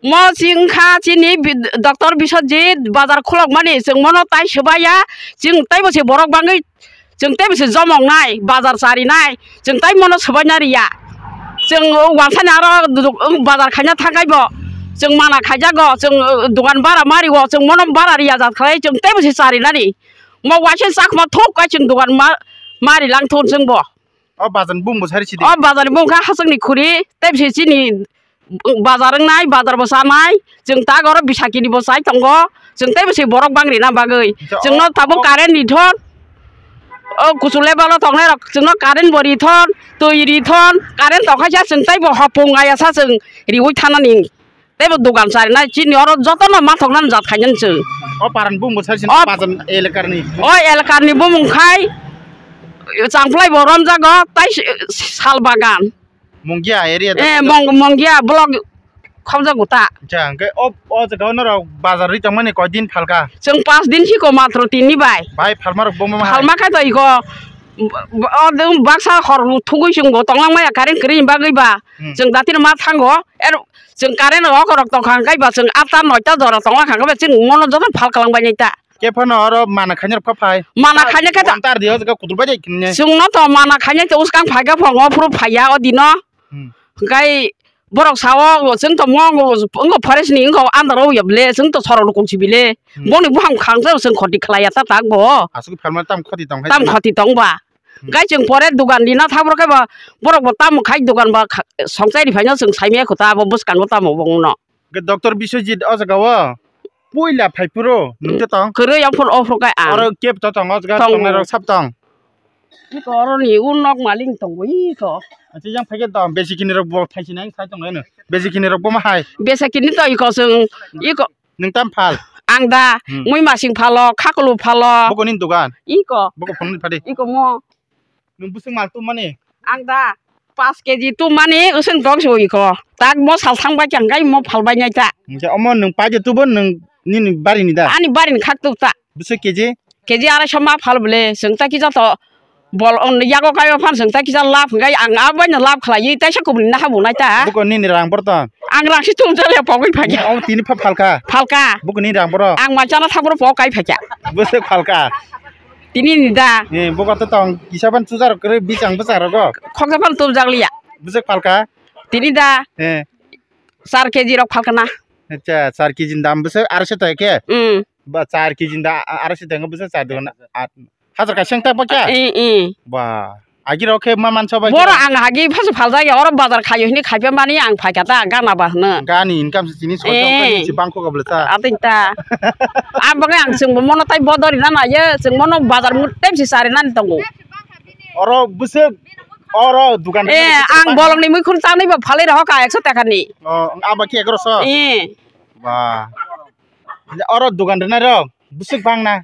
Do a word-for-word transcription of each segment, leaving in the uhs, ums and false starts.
Mo chini wngkha chini bi-, Doctor Biswajit bazar khulokmani, chwng mono tai swbaiya, chwng teibo se borok bangwi, chwng teibo se jomok nai, bazar chari nai, chwng tai mono swbaina riya. Chwng o wansani aro du-, bazar khaina thangkhai bo, chwng mana khaijago, chwng, uh, dukan bara mario, chwng mono bara riya jat khlai, chwng teibo se chari nani. Mo waisa chakma thok kai chwng dukan ma-, mari lang thun chwng bo. O bazar ni bumung bo sari sidi. O bazar ni bumung kha hachwk ni khuri, tei bisi chini bazar wngnai, bazar bo chanai, chwng tak oro bisakini bo chai tongo, chwng tei bisi borok bang rina bagwi. Acha, chwng no o, tabuk o. Current ni thon, o kuchuk level o tongnai rok chwng no current bo ri thon, twi ri thon, current tong khaisa chwng tei bo hopung aya sa chwng riwi thanani. Teibo dukan charinai chini oro jotono mathoknani jat khainani chwng. O paran bumung bo sai sini o bazar elakar ni. O elakar ni bumung khai Changphlai bo romjago tai s-, sal bagan. Munggia area da. Eh, Mong-, Monggia block khobjago ta. Ja, hwnkhe o, o jaga o norok bazar ri tongmani koi din phalka? Chwng pas din siko matro tini bai. Bai phalma rok buma hai? Phalma khai to iko, b-, b-, o dwng baksa hor thugui chwng bo tonglang maya current kwrwi ni bagwi ba. Hmm. Chwng datino ma thango, er, chwng current rok rok tongkha hwnkhe ba chwng atta noita jora tonglang kha hwnkhe ba chwng mono joto phal kalang bai nai ta. Khe phano oro mana khaina rok pha phai. Mana khaina khe ta. Tar di o jaga kutul bai dai khinne. Chwng no to mana khaina to uskang phai kha phongo phuru phaiya o dino. Hmm. Hwnkhe borok sao chwng to mo ngo forest ni wngkha andar o ya ble chwng to sorok rok kung si bile. Hmm. Boni buham khang chwng khoti khlai ya ta tak bo. Asuk phalma tam khoti tong hai. Tam khoti tong ba. Hmm. Gai chwng pore dugan rina thabro khe ba borok bo tamo khai dugan ba kha-, songchai ri phaino chwng saimaya kho ta abo bwskango tamo bo wngno. Hwnkhe Doctor Biswajit o jaga o puila phai phuru nungte tong. Kwrwi aphuru ophuru khe ang. Oro kep to tong o jaga tongnai rok sab tong. Iko oro ni u nok maling tongo iko. Acha yang phai khe tong besi kini rok bo thaisi nang sai tong eno. Besi kini rok bo ma hai. Besi kini to iko chwng iko. Nwng tam phal? Ang da, hmm, mui masing phalo, khakulu phalo. Bokoni dugan? Iko. Boko phone phadi. Iko mo. Nwng bwswk mal tum mani? Ang da, paanch kg tum mani, uswng dok so iko. Tak mo sal thang bai khe ang gai mo phal bai nai ta. Hwnkhe omo nwng paide tubo nwng nini bari ni da? Ani bari ni khak tuk ta. Bwswk kg? Kg arai so ma phal bole, chwng ta kisa to. Bol on yago kayo phan chwng ta kisa lab hwnkhe ang abaino lab khlaiwi taisa kubuni naha bo nai ta. Buko nini rang borton. Ang rang si tum jale pogwi phakya. Omo tini pha phalka. Phalka. Buko nini rang boro. Ang mai chana thang boro pok kai phakya. Bwswk phalka. Tini ni da. Eh, buko to tong kisa ban chujar kwrwi bichang bwchang rogo. Khoksa phan tum jak liya. Bwswk phalka. Tini da. Eh. Char kg rok phalka na. Acha, char kg ni dam bwswk arso ta khe. Hmm. Ba char kg ni da a-, arso ta bwswk char dona. Hajar kaisa wng ta bo kya? Ee, ee. Ba, agi rok khe ma mansa bai khe. Boro ang hagi phasa phaljak ya, oro bazar khayo hini khaipya mani ang phaikha ta, gana ba hwno. Gani income se tini soi tong khe si bangkho ka bwle ta. Atwng ta. Ang bagwi ang chwng bo mono tai bodori na nayo, chwng mono bazar mu tem si sari nani tongo. Oro bwswk, oro dukan. Ee, ang bolong ni muikhun chanwi ba phalwi rohor ka ekso taka ni. Oh, abo khe egaroso? Ee. Ba. Oro dukan rwnai rok bwswk bang na?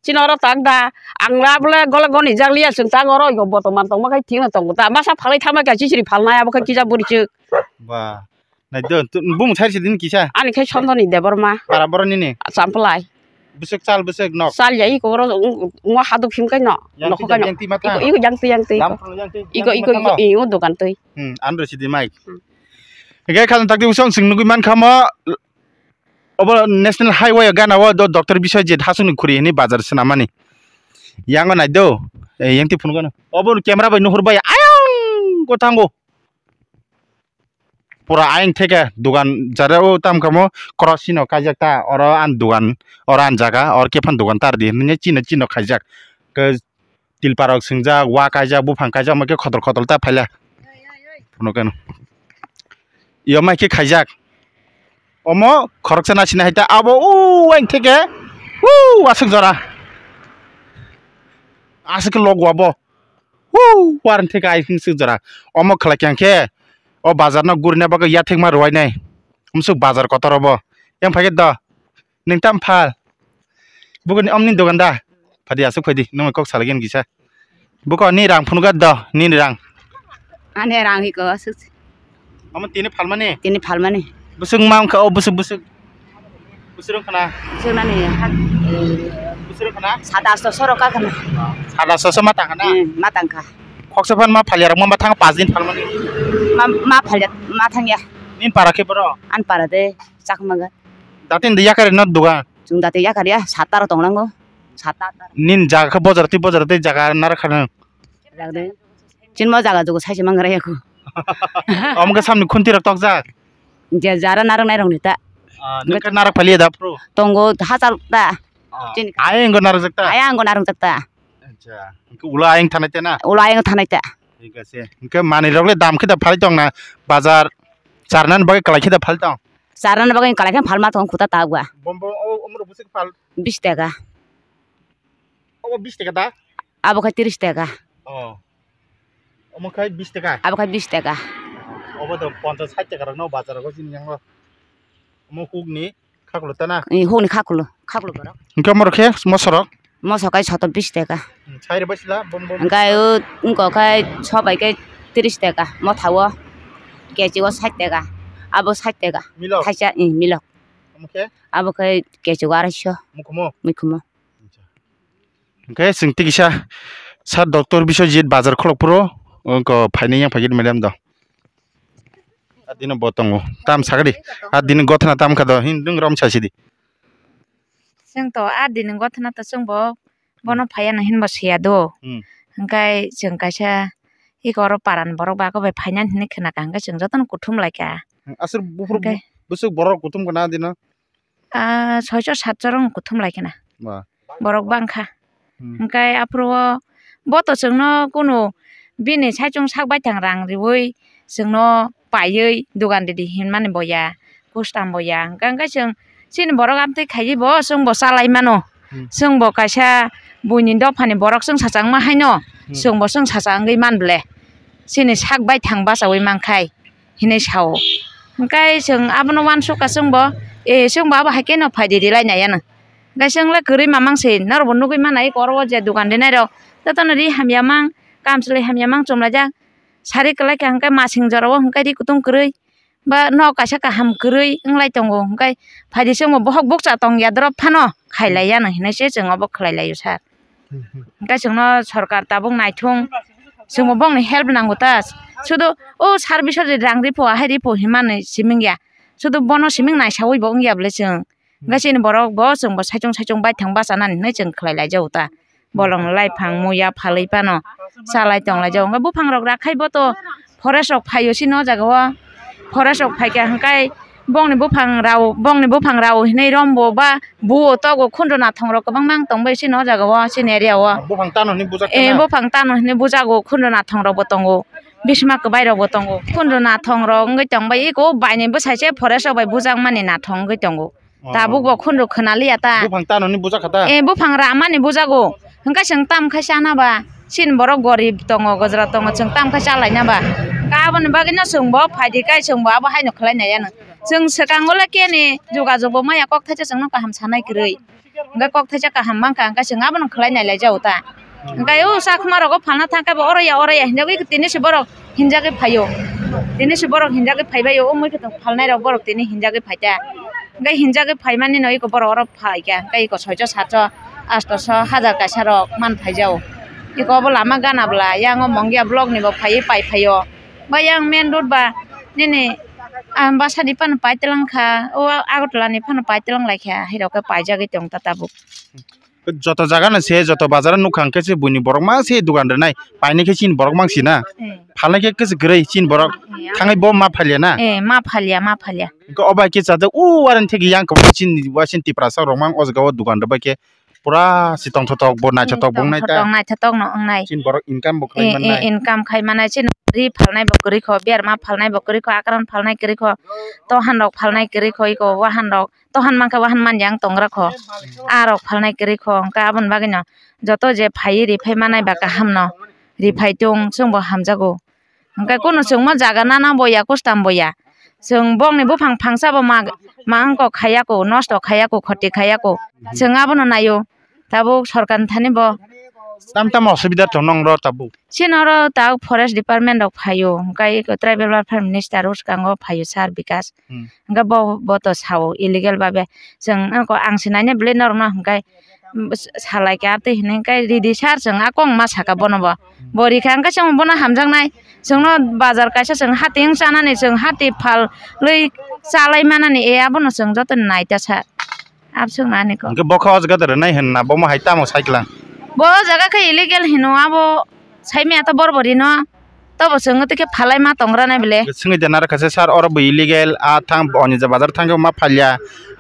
Chini oro tak da, ang ra bole gole goni jak liya chwng tak oro iko botoman tongma khai thikno tongo ta, masa phalwi thangma kha chichiri phalnai abo khe kisa bwrwi chwk. Ba, nai do, bumung sai sidin kisa. Ani khe Sondoni Debbarma. Para boro nini? Champlai. Bwswk chal bwswk nok. Chal ya iko oro ung-, ungwa haduk him kai no. Yang nok twi kai no. Yang twi ma thang. Iko, iko yang twi yang twi iko. Yang twi, yang twi, iko, yang twi iko, ma iko, thang iko, no. Iko dokan twi. Hmm, andro sidi mai. Hmm. Ege khan tak di usong sing nugui man khamo. Obo National Highway o gana o do Doctor Biswajit Hasukni Khuri hwnwi bazar swnamani. Yang o nai do, eh, yang ti phunukgo no. Obo camera bai nuhur bai ayang go thango. Pura ayang theke dugan jare o tam kamo cross sino kaijak ta oro an dugan oro an jaga or khe phan dugan tar di hwnwi chino chino khaijak. Ke Tilparok swngjak, wa kaijak, buphang kaijak, omo khe khotor khotor ta phaila. Phunukgano. Iyo mai khe khaijak. Omo khoroksa na sini hai ta abo u ang theke. U aswk jora. Aswk khe logo abo. U war theke ai swk jora. Omo khlai khe ang khe o bazar no gurina bagwi yathek ma rwai nai. Umswk bazar kotor obo. Yang phai khe do. Nwng tam phal? Buko ni omni dogan da? Phadi aswk phaidi, nwng kok salai gini kisa. Buko ni rang phunukha do, nini rang. Ani rang hiko aswk. Omo tini phalmani? Tini phalmani. Bwswk ma wngkha o bwswk bwswk. Bwswk wngkha na? Bwswk nani ha. Bwswk wngkha na? Sat asto soro ka khana. Sat asto so ma tangkha na? Hmm, ma tangkha. Khoksa phan ma phalya rok ma thang pas din phalmani. Ma, ma phalya, ma thangya. Nini para khe boro? Ani para de. Chakma ga. Datin de yakari no dugan. Chung dati yakari ya, sata ro tong nango. Sata. Nin jaga khe bojar twi bojar twi jaga nar khana. Jagde. Chin mo jaga jugo sai se mangra yaku. Om ke samni khunti rok tok jak. Je jara narok nai rong rita. Ah, nung khe narak phalia da pro. Tongo hachal ta. Ah, chini ai engo narak jak ta. Ai engo narak jak ta. Acha. Ke ula aing thanai ta na. Ula aing thanai ta. Thik ase. Hingke manwi rok le dam khe da phal tong na bazar charnan bagwi kwlai khe da phal tong. Charnan bagwi kwlai khe phal ma tong khuta ta gwa. Bom bom o umro busik phal. Bis taka. Obo bis taka da? Abo khe tris taka. Oh. Omo khe bis taka. Abo khe bis taka. Obo to ponchas sait taka rok no bazar o sini yang. Omo huk ni. Khaklo ta na? Eh, hukni khaklo, khaklo borok. Hingke omorok khe mosorok? Mosok kai soto bis taka. Hmm, sai rwbai sila, bom, bom. Hingke o wngkok khe sobai khe tris taka, motha o kechi o sait taka, abo sait taka. Milok? Thaisa, eh, milok. Omo khe? Abo khe kechi o araisho. Mukhumo? Mukhumo. Hingke chwng tikisa sir doctor Biswajit bazar khuluk phuru wngkha phainai yang phaikhe madam do. A dino bo tongo tam sakadi a dini gothana tam kha do hin dwng rom sasidi. Chwng to a dini gothana to chwng bo bono phaiya no hin bo siya do. Hmm. Hingke chwng kaisa eko oro paran borok bago bai phainani hinwi khwna kha hingke chwng jotono kuthum lai kha. Aswk buphuru hingke bwswk borok kuthum kha na a dino. Ah, soicho satcho rok kuthum lai kheno. Ba. Borok bangkha. Hmm. Hingke aphuru o bo to chwngno kunu bini saichung sak baithang rang riui chwngno paiwi dogan ridi hinmani bo ya, custom bo ya. Hingke, hingke chwng chini borok amtwi khaiwi bo chwng bo chalai mano. Hmm. Chwng bo kaisa buini dophani borok chwng sachangma haino, hmm, chwng bo chwng sacha wngwi man ble. Chini sak baithang bachaui mankhai. Hinwi sao. Hingke chwng abono uansuk kha chwngbo, "E, chwngbo abo hai kheno phaidi," rilai nai ano. Hingke chwng le kwrwi mamang se, norokbo nugui mano, eko oro o je dogan rinai rok, jotono ri hamya mang, kamchwlwi hamya mang chumlaijak, sari kwlai kha hingke masing jora o hingke ri kutung kwrwi, ba nok kaisa kaham kwrwi wnglai tongo, hingke phaidi chwngbo bohok bukcha tong ya dorop phano khailai ano hinwi se chwng obo khlai laio sir. Hingke chwngno sorkar tabuk naithung, chwngbo bongni help nango ta. Sudu o service o je rang ripho, ahai ripho hinmani siming ya. Sudu bono siming naisaui bo wngya bwle chwng. Hingke chini borok bo chwngbo saichung saichung baithang bachanani hinwi chwng khlai laijago ta. Bolong laiphang muya phalwi phano chalai tong laijago. Hingke buphang rok rakhai bo to forest rok phaio chini o jaga o. Forest rok phaikha hingke bongni buphang rao, bongni buphang rao hinwi rombo ba buo togo khundro nathong rok kwbangma wng tongbai chini o jaga o, chini area o. Buphang tano hinwi bujak. Eh, khana? Buphang tano hinwi bujago, khundro nathong rok bo tongo, bisma kwbai rok bo tongo. Khundro nathong rok wngwi tongbai eko baini bwsai se forest rok bai bujak mani nathong wngwi tongo. Oh. Tabuk bo khundro khwnaliya ta. Buphang tano hinwi bujak kha ta? Eh, buphang ramani bujago. Hingke chwng tam khai chana ba? Chini borok gorib tongo, gojra tongo, chwng tam khai chalaina ba? Hingke aboni bagwino chwngbo phaidi kai chwngbo abo haino khlai nai ano. Chwng swkango le keni jogajog bo maya kok thaisa chwngno kaham sanai kwrwi. Hingke kok thaisa kaham mankha, hingke chwng abono khlai nai lai jago ta. Hingke o chakma rogo phalna thangkhe bo oro ya, oro ya hinjagwi tini se borok hinjagwi phaio. Tini se borok hinjagwi phaibaio, o mui kwthwng phalnai rok borok tini hinjagwi phaikha. Hingke hinjagwi phaimani no eko borok oro phaikha, hingke eko soicho satcho, astoso, hajar kaisa rok man phaijao. Eko obo lama gana bwla, yang o Mongia block ni bo phaiwi pai phaio. Ba yang main road ba nini, ah, Ambasani phano paitwlang kha, o Agartala ni phano paitwlang lai kha, hai rok khe paijagwi tong ta tabuk. Joto jaga no se, joto bazar o nukha hwnkhe se buini borok ma se dogan rwnai, painai khe chini borok mang sina. Eh. Phalnai khe kwchwk kwrwi chini borok. Eh, thangwi bo ma phalia na? Eh, ma phalia, ma phalia. Hwnkhe o bai khe chajak, o wareng theke yang kwbangma chini wasing Tiprasa rok mang o jaga o dogan rwbai khe pura se tongthotok bo naithotok bo wngnai ta. Tongthotok, naithotok no wngnai. Chini borok income bo khlai mannai. Eh, eh, income khai mannai, chini ri phalnai bo kwrwi kho, berma phalnai bo kwrwi kho, akran phalnai kwrwi kho, tohan rok phalnai kwrwi kho, eko wahan rok. Tohan mankha wahan man yang tongra kho. A rok phalnai kwrwi kho, hwnkhe aboni bagwino joto je phaiwi riphai manai ba kaham no riphai tong, chwngbo hamjago. Hwnkhe kunu chwngmo jaga nana bo ya, custom bo ya. Chwng bokni buphang phangsa bo ma, ma wngkok khaiya ko, nosto khaiya ko, khoti khaiya ko. Chwng abono naio. Tabuk sorkar ni thani bo. Tam tam osubida tongo nong ro tabuk. Chini oro tabuk forest department rok phaio, hwnkhe eko tribal welfare minister o swkango phaio sir Bikas. Hmm. Hwnkhe bo, bo to sao illegal babe. Chwng eko ang se naina belai norokno hwnkhe Salai kha tei hinwi khe ridi sir, chwng a kok ma saka bono bo. Bo rikha hwnkhe chwng bono hamjaknai. Chwngno bazar kaisa chwng hati wng chanani, chwng hati phalwi chalai manani, e abono chwng jotono naita sir. Abswk nani kok. Hwnkhe bokha o jaga de rwnai hwnna bomo hai tamo sai klang? Bo o jaga khe illegal hino abo saimaya ta borbori no. Tobo chwng tei khe phalai ma tong rwnai bele. Swngwi de naro kha se sir, oro bo illegal a thang, oni je bazar thang khe ma phalya,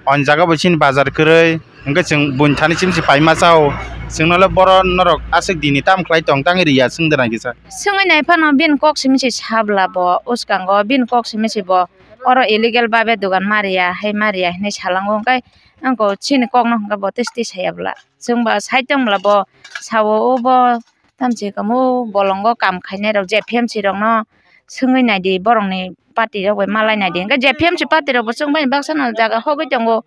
oni jaga bo chini bazar kwrwi, hwnkhe chwng buini thani chimsi pai ma chao, chwngno le boro norok aswk dini tam khlai tong tang riya swng de nai kisa. Swngwi nai phano bini kok simi se sabla bo, uskango bini kok simi se bo oro illegal babe dogan ma riya, hai ma riya hinwi salango, hwnkhe ang ko chini kokno hwnkhe bo testi saya bwla. Chwng ba side tong bwla bo sao, o bo tamchi kamo bolongo kam khainai rok, J P M C rokno swngwi naidi, borokni party rok bai malai naidi. Hwnkhe J P M C party rok bo chwng bai baksa no jaga hogwi tongo.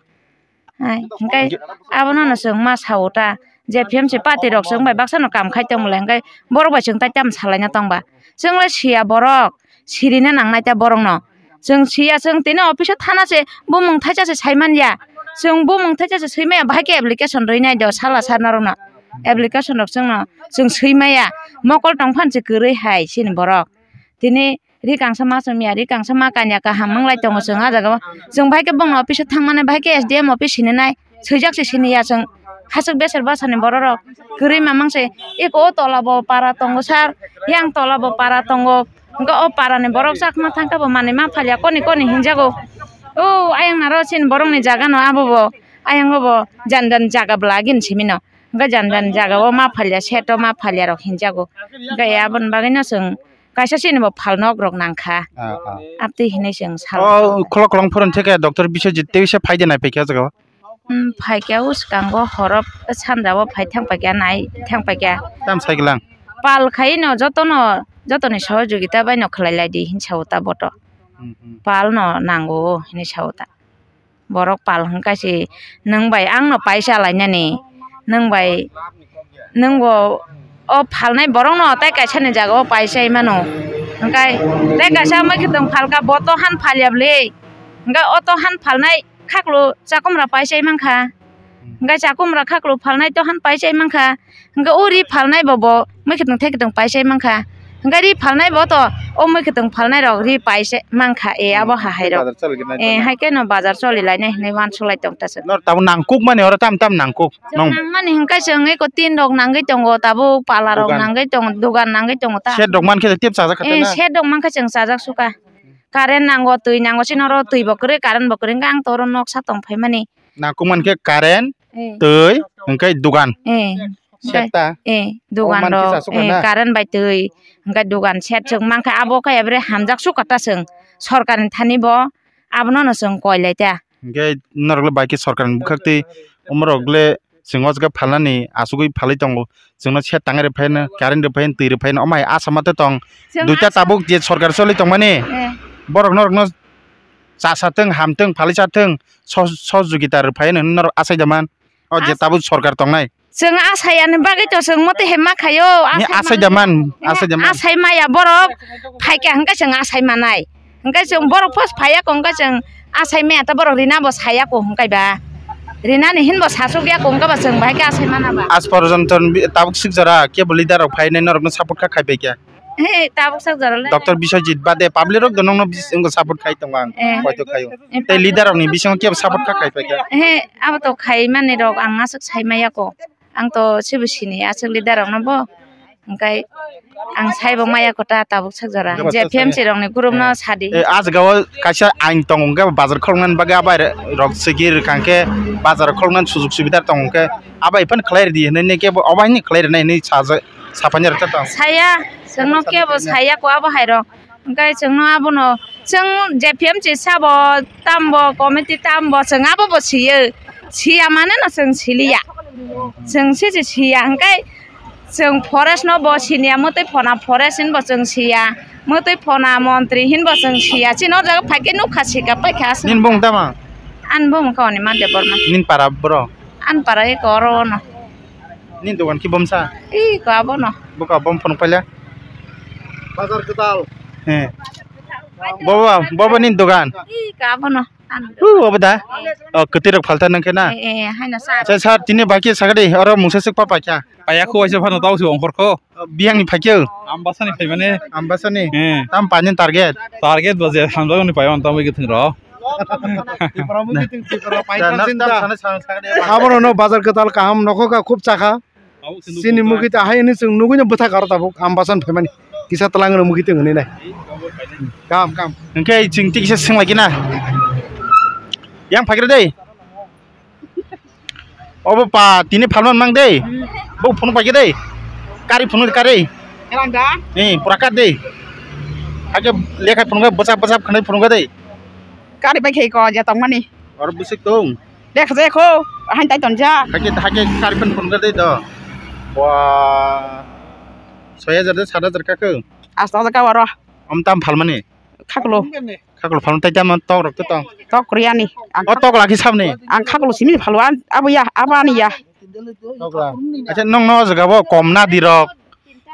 Hai, hwnkhe abono no chwng ma sao ta, J P M C party rok chwng bai baksa no kam khai tong bwla, hwnkhe borok bai chwng tai tam salaina tong ba? Chwng le siya borok, sirina nangnai ta borokno. Chwng siya, chwng tini office o thana se bumung thaisa se sai man ya. Chwng bumung thaisa se swi maya, bahai khe application rwi nai do sala sir norokno. Application rok chwngno chwng swi maya. Mokol tong phan se kwrwi hai chini borok. Tini ri kangsa ma chwng ya, ri kangsa ma kanya kaham wng lai tongo chwng a jaga o. Chwng bahai khe bongni office o thang mani, bahai khe S D M office sini nai. Swijak se sini ya chwng, hachwk beser bwsani borok rok kwrwi mamang se. Eko o tola bo para tongo sir, yang tola bo para tongo, hwnkhe o para ni borok chakma thang khe bo manwi ma phalya, koni koni hinjago. O ayang naro chini borok ni jaga no abo bo, ayang o bo jan jan jaga bwla agini simi no, hwnkhe jan jan jaga o ma phalya, seto ma phalya rok hinjago, hwnkhe aboni bagwi no chwng kaisa chini bo phal nok rok nang kha. Ah, ah. Abtwi hinwi chwng sal. O khulok khulok phwrwng theke Doctor Biswajit tei se phai de nai phaikha o jaga o. Hmm, phaikya o swkango horo sanja o phai thang paikya, nai thang paikya. Tam sai glang. Pal khai no jotono, jotoni sohojogita bai no khlai lai di hinwi sao ta boto. Hmm, hmm. Pal no nango hinwi sao ta. Borok pal hwnkha se nwng bai ang no paisa lai nani. Nwng bai, nwng bo o phalnai borok no tai kaisa ni jaga o paisa mano. Hwnkhe tai kaisa mwkhwtwng phalka boto han phalya bwle. Hwnkhe o to han phalnai khaklo chakumra paisai mankha. Hwnkhe chakumra khaklo phalnai to han paisai mankha. Hwnkhe o ri phalnai bo bo mwkhwtwng thaikwtwng paisai mankha. Hwnkhe ri phalnai bo to o mwkhwtwng phalnai rok ri paisai mankha. E abo hahai rok. Bazar choli gwnai. E tamo. Hai khe no bazar choli lainai hinwi uansuk lai tong ta chwng. Nor tabuk nangkuk mani oro tam tam nangkuk. Chwng nangmani hwnkhe chwng eko tin rok nangwi tongo, tabuk pala rok nangwi tongo, dogan nangwi tongo ta. Set rok mankhe tep chajak kha. Eh, tei na? Set rok mankhe chwng chajak suka. Current nango, twi nango, chini oro twi bo kwrwi, current bo kwrwi, hwnkhe ang to oro noksa tong phaimani. Nangkuk mankhe current, eh, twi, hwnkhe dogan. Eh, set ta? Eh, dogan rok, eh, current bai twi, hwnkhe dogan set chwng mankhe abo khe ebre hamjak suka ta chwng. Sorkarni thani bo abono no chwng koi lai ta. Hwnkhe norok le bai khe sorkarni bwkhak twi omorok le chwng o jaga phalnani achugwi phalwi tongo. Chwngno set tangwi rwphai no, current rwphai no, twi rwphai no, omo hai asa ma tong. Chwng duita asa tabuk je sorkar choli tongmani, eh, borok norokno chasa thwng, ham thwng, phalwi cha thwng, so-, sojogita rwphai no hinwi norok achai da man. O je tabuk sorkar tongnai. Chwng asai ani bagwi to chwng mote he ma khaio. Ni asai da man, asai da man. Asai maya borok phaikha hwnkhe chwng asai manai. Hwnkhe chwng borok first phaiya kho hwnkhe chwng asai maya ta borok rina bo saya kho hwnkhe ba. Rina ni hin bo sasuk ya kho hwnkhe ba chwng bahai khe asai mana ba. Aaj porjonto tabuk sik jora kebo leader rok phainai norok no support kha khai pai kha. He, tabuk sak jora le. Doctor Biswajit bade public rok do nongno bis-, wngkha support khai tongo ang. Eh. Hoito khaio. Eh, tei leader rok ni bisingo kebo support kha khai paikha. He, abo to khai mani rok ang aswk sai maya kho. Ang to sibo sini aswk leader rok no bo. Hwnkhe ang sai bo maya kho ta tabuk sak jora. Hwnkhe ba J P M C rok ni group no sadi. Eh, ah jaga o kaisa ain tongo, hwnkhe bazar khuluknani bagwi abai rok swigwi rwkha hwnkhe bazar khuluknani sujug subida tongo hwnkhe abai phano khlai rwdi hinwi kebo obo haino khlai rwnai hinwi sajak. Saphanya rwkha tong. Saya, chwngno kebo saya kho abo hai rok. Hwnkhe chwngno abono, chwng J P M C sabo, tambo, committee tambo, chwng abobo siyo. Siya mane no chwng siliya. Chwng siji siya, hwnkhe chwng forest no bo siniya, mwtwi phona forest hinbo chwng siya, mwtwi phona montri hinbo chwng siya. Chini o jaga phaikhe nukha sika paikha aswk. Nini bumung tama? Ani bumung khe Onima Debbarma. Nini para boro? Ani para eko oro ono. Nini dogan ki bomsa? Ih, ko abono. Buka bom phone paila. Bazar Kwtal. He. Bobo, bobo nini dogan? Ih, ko abono. Hu, obo da? O, kwtwi rok phalta nang khe na? Eh, eh, haino sir. Acha sir, tini baki sakadi, oro mungsa sik pa paikha. Paya kho waisa phano tau si ongkhor kho. Biyang ni phaikhe? Ambasa ni phaimane. Ambasa ni? Eh. Tam painani target? Target ba je hamjago ni paiwan tam wiki thwng ro. Abono no bazar kwtal kaham nokho ka khub chakha. Chini mukhi ta hai ni chwng nugui no bwthak aro tabuk Ambasa ni phaimani. Kisa twlang no mukhi tong hinwi nai. Kam, kam. Hwnkhe chwng tei kisa swng lai khe na. Yang phaikre dei. Obo pa tini phalman mang dei. Bo phunuk paikhe dei. Kari phunuk kari. Kerang da? Eh, pura kar dei. Hakhe lekha phunuk bwchap bwchap khwnai phunuk dei. Kari bai khai ko ja tongmani. Oro bwswk tong. Dekha je kho, hain tai tonjak. Hakhe hakhe kari phunuk dei do. Wa. Soi hajar de sat hajar ka kho. Asta ka oro. Om tam phalmani. Khaklo. Khaklo phalmani tai tam tok rok to tong. Tok riyani. O tok laki sabni. Ang khaklo simi phalo an abo ya, abo ani ya. Tokla. Acha nong no jaga bo kom na di rok.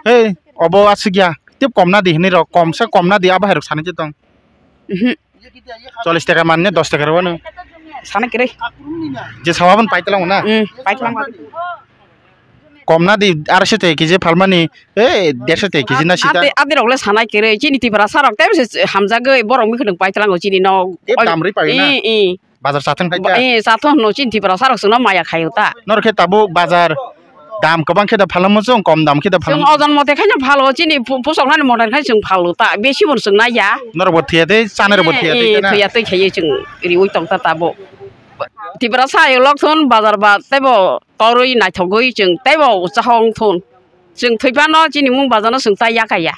Hei, obo aswk ya. Tip kom na di hinwi rok, kom se kom na di abo hai rok sani je tong. Mhm. Chollish taka manne dos taka rwano. Sana kiri. Je sawa ban paitlang na. Hmm, paitlang. Kom na di arso te kiji phalmani, eh, derso te kiji na sita. Ate, ate rok le sana kiri, chini Tiprasa rok tem se hamjagwi borok mikhuno paitlango chini no. Tip dam ri pai na. Eh, eh. Bazar chathang khai ta. Eh, chathang no chini Tiprasa rok sungno maya khayo ta. Nor khe tabuk bazar dam kwbang khe da phalamo chwng, kom dam khe da phalamo. Chwng ojon mote khaino phalo chini pu-, pusok nani moten khai chwng phalo ta. Besi bon chwng na ya. Norok bo thwiya tei, chanai rok bo thwiya tei, eh, na? Thwiya tei khaiwi chwng riwi tong ta tabuk. Tiprasa ayuk lok thun bazar ba teibo torwi naithogwi chwng teibo chahong thun. Chwng thwi phano chini mung bazar no chwng ta ya kaya.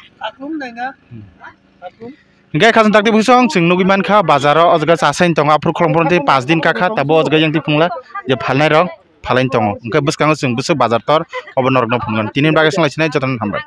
Hingke khasing takti busong chwng nugui mankha bazaro o jaga chasain tongo aphuru khulum phuru tei pash din kakha tabo o jaga yang twi phungla je phalnai rok phalain tongo hingke bwskango chwng bwswk bazar tor obo norokno phunuknani tini bagwi swnglaisini jotono hambai.